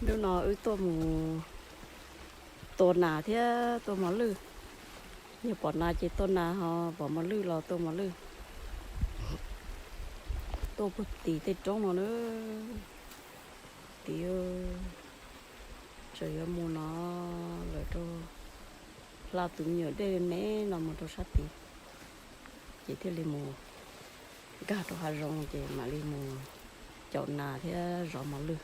Hnub no wb tuaj mus tua nas thiab tua mos lwj. Yog pom nas ces tua nas, ho pom mos lwj los tua mos lwj. Tuaj puag tim tej roob no na. Tim, tseem yuav mus no lawm rau, hla tus me nyuam dej me no mus rau sab tid, ces thiaj li mus nkag rau hav zoov ces mam li mus caum nas thiab zov mos lwj.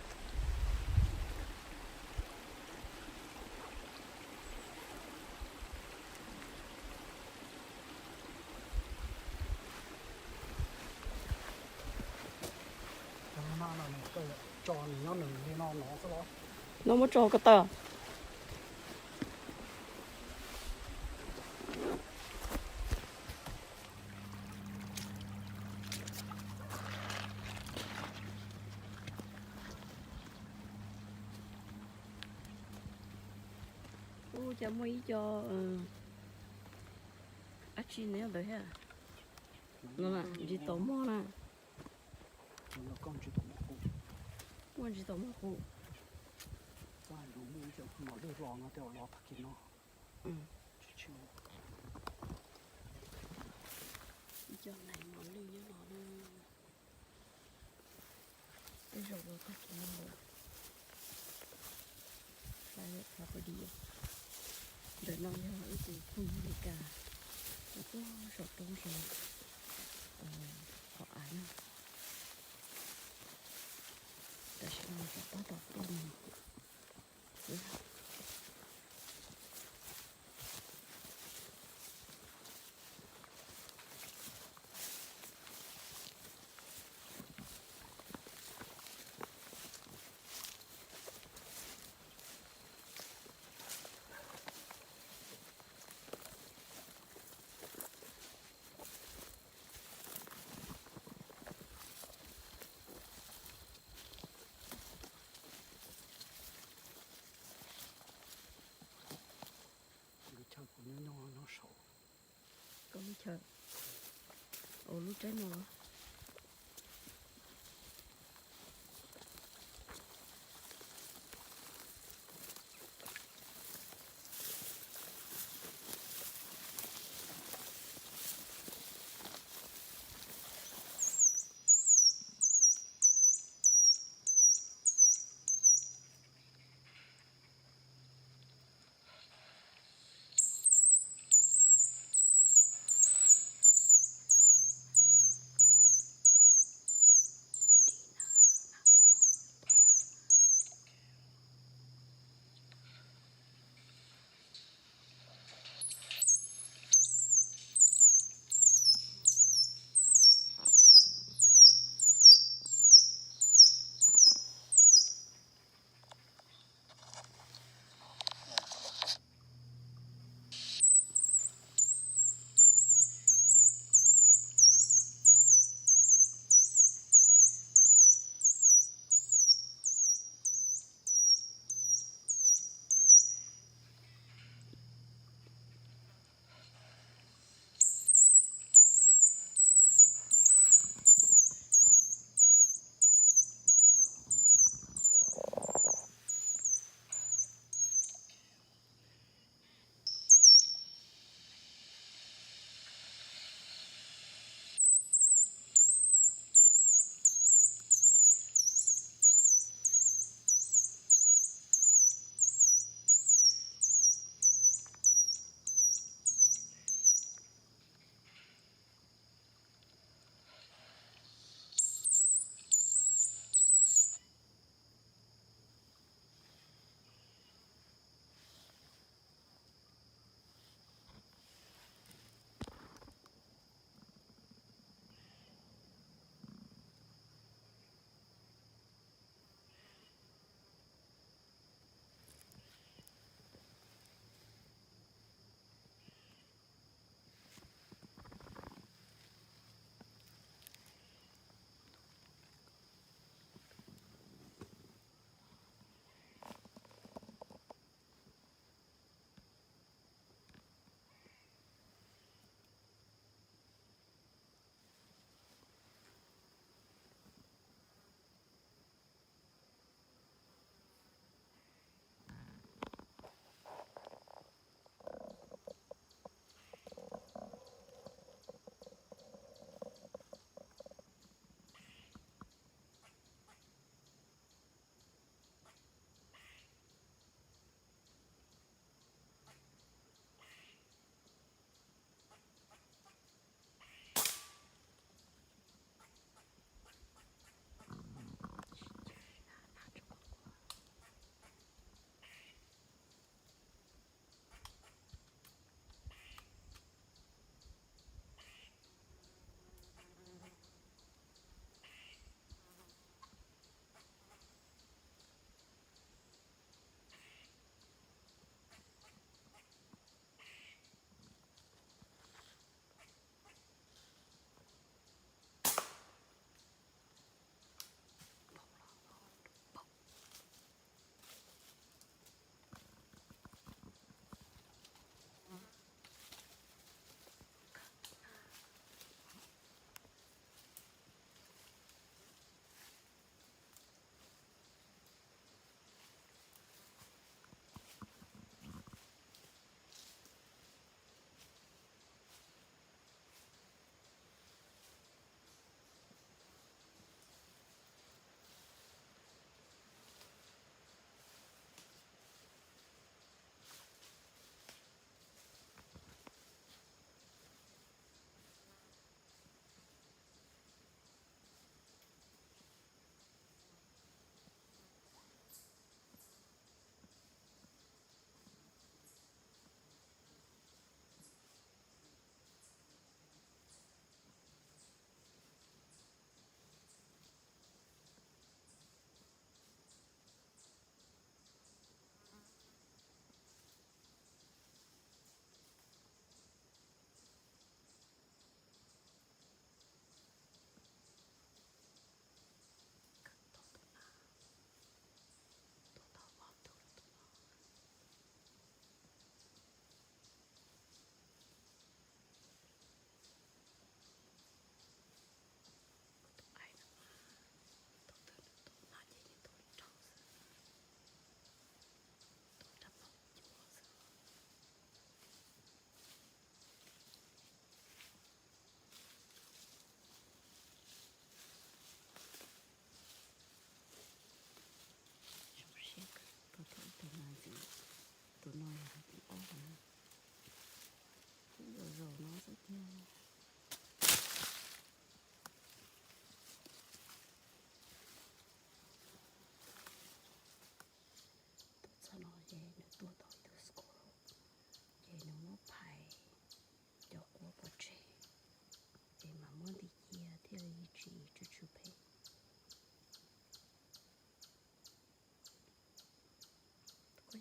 No muab tso hauv ko taw. Ub, cas muaj ib co dab tsi nyob ntawd thiab. No ntsis tom mog na. Muaj ntsis tom mog qus. Ib co nais mos lwj nyob no. Tej zaum los tag kis no lawm. Ntawm no yog ib tus phooj ywg Meskas, nws tuaj saum roob saud, qhov av na. Tam sim no rov qab tau tuaj mus xwb. Lub chaw kuv nyob nyob nyob saud. Koj lub chaw, ua lub tseeb no los.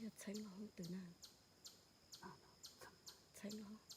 Yog txheeb los hoob twg na? Txheeb los.